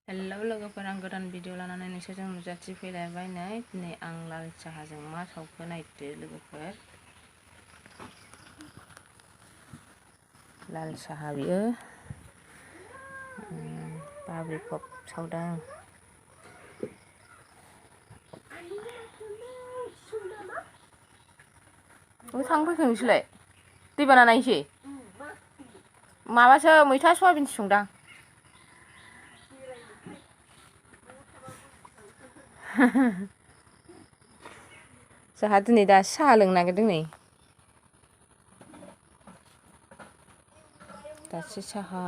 Hello लोगोफोर, आं गोदान भिडिअ लानानै नोंसोरजों नुजाथिफैलायबाय नै दिनै आं लाल साहाजों मा सावखो नायदो लोगोफोर। लाल साहा बियो बाब्रि कप सावदों। थांफैखो नोंसोरलाय दैबाना नायसै माबासो मैथा सयाबिन संदां। जोंहा दिनै दासो साहा लोंनो नागिरदों नै। दासो साहा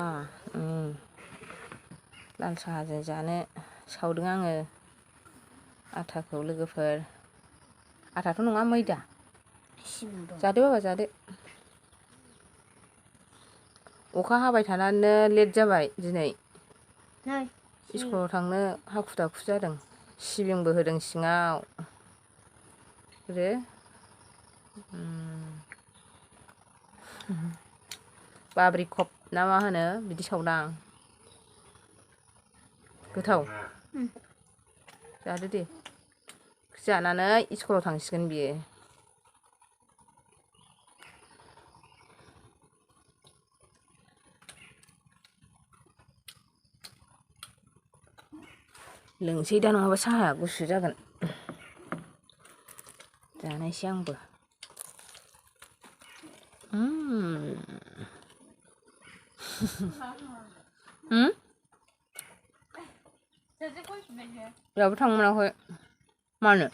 लाल साहाजों जानो सावदों आङो आटाखौ लोगोफोर। आटाथ' नङा, मैदा। जादो बाबा जादो। अखा हाबाय थानानै लेट जाबाय दिनै। स्कुलाव थांनो हाखु दाखु जादों। सिबिंबो होदों सिङाव आरो बाब्रि कप ना मा होनो बिदि सावदां। गोथाव जादो दे। जानानै स्कुलाव थांसिगोन बियो। लोंसै दा, नङाबा साहाया गुसु जागोन। जानायसै आंबो। जेरावबो थांनो मोनाखै। मानो?